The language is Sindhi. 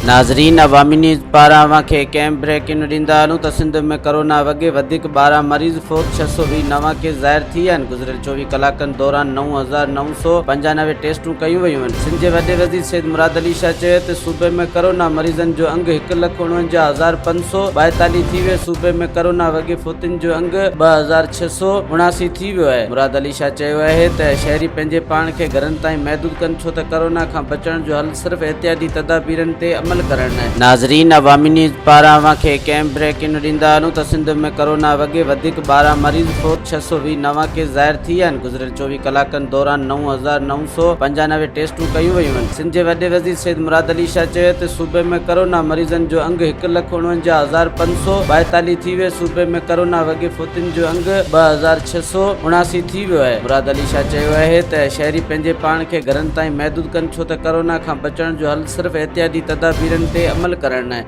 ناظرين عوامي نيوز پاران اوهان کي هڪ اهم بريڪنگ ڏيندا هلون ته سنڌ ۾ ڪرونا وڳي وڌيڪ 12 مريض فوت 620 نوان ڪيس ظاهر ٿي ويا آهن گذريل 24 ڪلاڪن دوران 9995 ٽيسٽون ڪيون ويون آهن سنڌ جي وڏي وزير سيد مراد علي شاهه چيو ته صوبي ۾ ڪرونا مريضن جو انگ 149542 ٿي ويو صوبي ۾ ڪرونا وڳي فوتين جو انگ 2679 ٿي ويو آهي. مراد علي شاهه چيو آهي ته شهري پنهنجي پاڻ کي گهرن تائين محدود ڪن ڇو ته ڪرونا کان بچڻ جو حل صرف احتياطي تدابيرن تي عمل ڪرڻ آهي. ناظرين عوامي نيوز پاران اوهان کي هڪ اهم بريڪنگ ڏيندا هلون ته سنڌ ۾ ڪرونا وڳي وڌيڪ 12 مريض فوت 620 نوان ڪيس ظاهر ٿي ويا آهن گذريل 24 ڪلاڪن دوران 9995 ٽيسٽون ڪيون ويون آهن سنڌ جي وڏي وزير سيد مراد علي شاهه چيو ته صوبي ۾ ڪرونا مريضن جو انگ 149542 ٿي ويو صوبي ۾ ڪرونا وڳي فوتين جو انگ 2679 ٿي ويو آهي. مراد علي شاهه چيو آهي ته شهري پنهنجي پاڻ کي گهرن تائين محدود ڪن ڇو ته ڪرونا کان بچڻ جو حل صرف احتياطي تدابيرن تي عمل ڪرڻ آهي.